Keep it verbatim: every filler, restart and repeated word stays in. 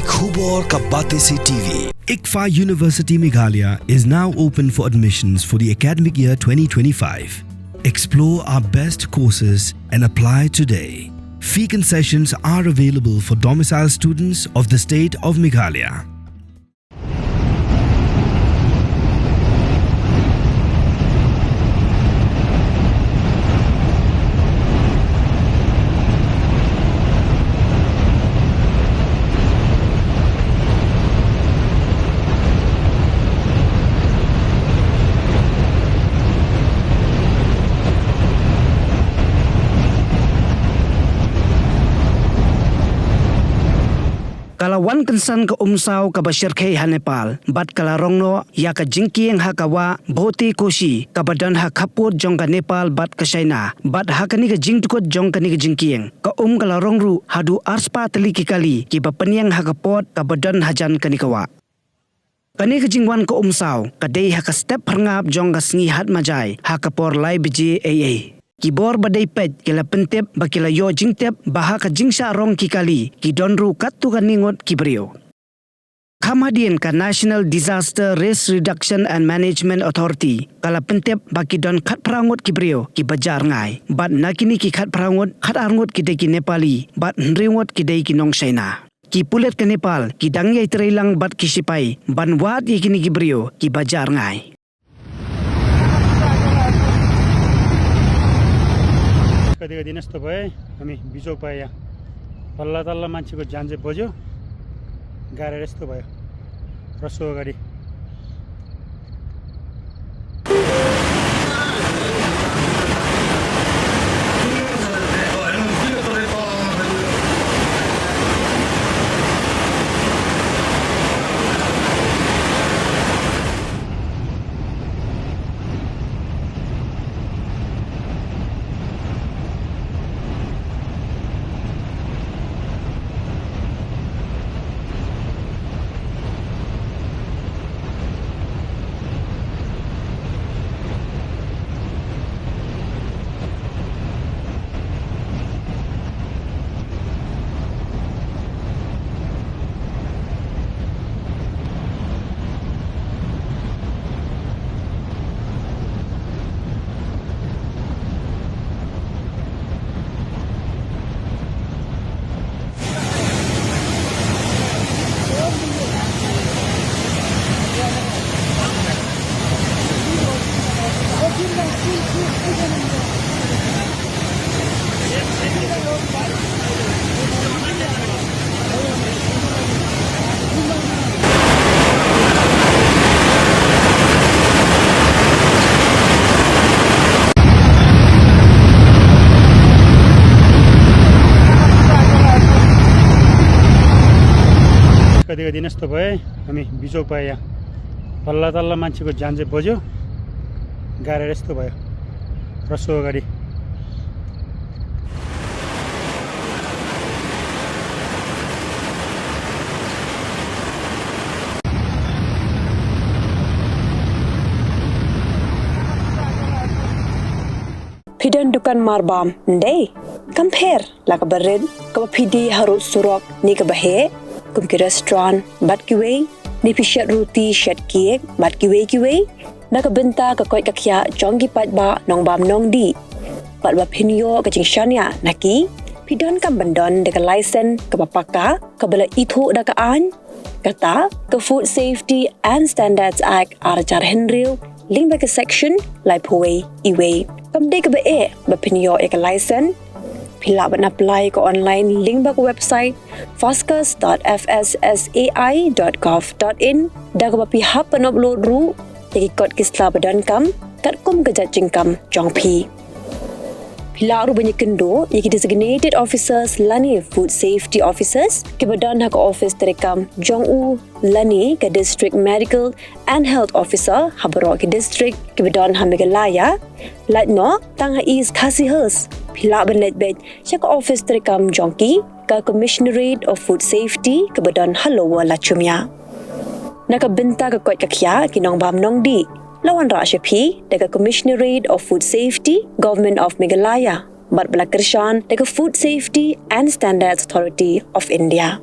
Khubor ka Batesi T V. ICFAI University Meghalaya is now open for admissions for the academic year twenty twenty-five. Explore our best courses and apply today. Fee concessions are available for domicile students of the state of Meghalaya. Ka la wan kynsan ka umsaw kaba shyrkhei ha Nepal, bad ka la rong noh ïa ka jingkieng ha ka wah Bhote Koshi, kaba don ha khappud jong ka Nepal bad ka China, bad ha kane ka jingdkut jong kane ka jingkieng, ka um ka la rong ruh haduh arspah tylli ki kali kiba pynïeng ha ka pot kaba don hajan kane ka wah. Kane ka jingwan ka umsaw ka dei ha ka step pharngap jong ka sngi Hat Majai ha ka por lai baje eiei. Ki bor ba dei peit ki la pyntip ba ki la ïoh jingtip ba ha ka jingshah rong ki kali ki don ruh katto katne ngut ki briew. Kham hadien ka National Disaster Risk Reduction and Management Authority ka la pyntip ba ki don khatphra ngut ki briew kiba jah rngai, bad na kine ki khatphra ngut, khatar ngut ki dei ki Nepali bad hynriew ngut ki dei ki nong China. Ki pulit ka Nepal ki dang ïai trei lang bad ki sipai ban wad ïa kine ki briew kiba jah rngai. Kati kati nasto bhai, ami bijok bhai ya. Palla talla manchi ko janje bojo. Gare resto bhai. Raso gari. Kati kati nasto bhai, ami bijok bhai ya. Palla talla manchi ko janje bojo. Gare resto bhai. Raso gari. Phi don dukan marbam, ndei? Kam pher la kaba rit, kaba phi die harud surok ne kaba heh, kum ki restaurant bad kiwei, ne phi shet ruti, shet cake bad kiwei kiwei, na ka bynta ka koit ka khiah jong ki paidbah nongbam nongdih. Bad ba phin ïoh ka jingshaniah na ki, phi donkam ban don da ka license kaba paka, kaba la ithuh da ka aiñ, kata ka Food Safety and Standards Act ar hajar hynriew, lyngba ka section laiphew wei E wei. Kam dei kaba eh ba phin ïoh ïa ka license. Phi lah ban apply ka online lyngba ka website fascus dot F S S A I dot gov dot in, da kaba phi hap ban upload ruh ïa ki kot ki sla ba donkam katkum ka jait jingkam jong phi. Phi lah ruh ban ïakynduh ïa ki designated officers lane food safety officers kiba don ha ka office treikam jong u lane ka district medical and health officer ha baroh ki district kiba don ha Meghalaya. Lait noh tang ha East Khasi Hills, phi lah ban leit beit sha ka office treikam jong ki, ka Commissionerate of Food Safety kaba don ha Lower Lachumia. Na ka bynta ka koit ka khiah ki nongbam nongdih, la wanrah sha phi da ka Commissionerate of Food Safety, Government of Meghalaya, bad ba la kyrshan da ka Food Safety and Standards Authority of India.